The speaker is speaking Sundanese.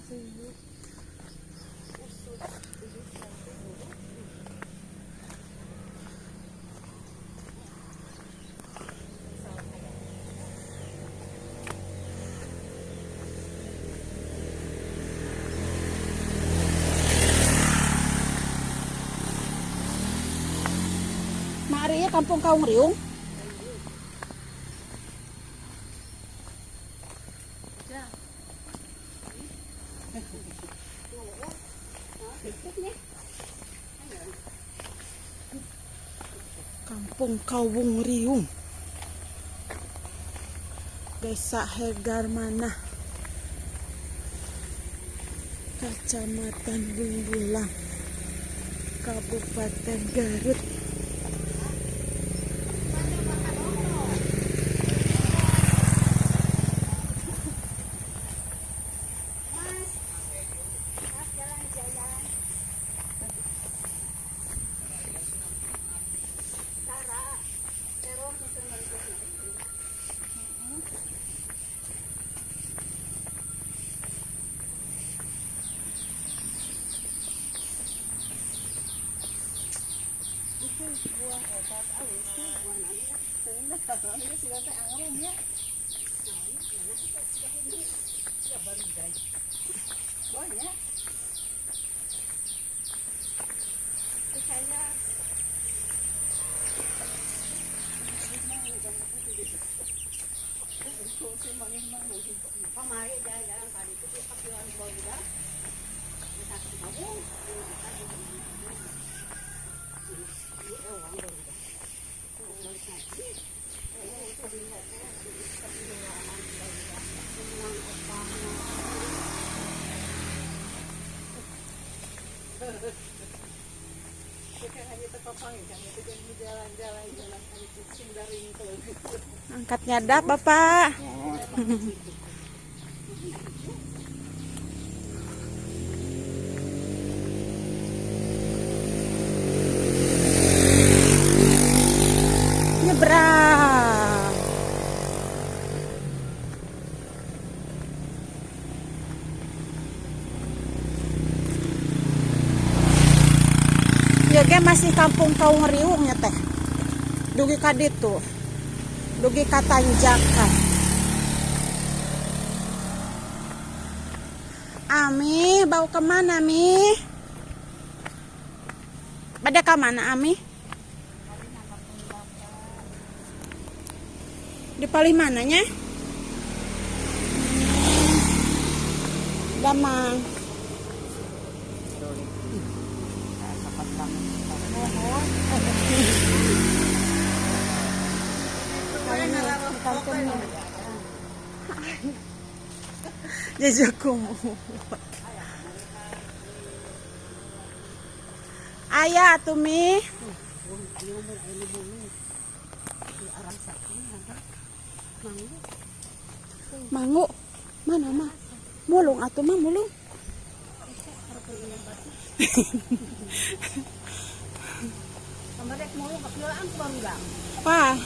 Mari ya Kampung Kaung Riung. Kampung Kawung Riung, Desa Hegarmanah, Kecamatan Bungbulang, Kabupaten Garut. Angkat nyadap, Bapak. Nyebrang. Ya ge masih Kampung Kaung Riung ya teh. Dugi ka ditu. Dugi ka tanjakan. Ami, bau kemana Mi? Pada ke mana Ami? Di palih mananya? Damang. Jajakumu. Ayah atuh Mi. Manggu. Mana mah? Mulung atuh mah mulung. Pa.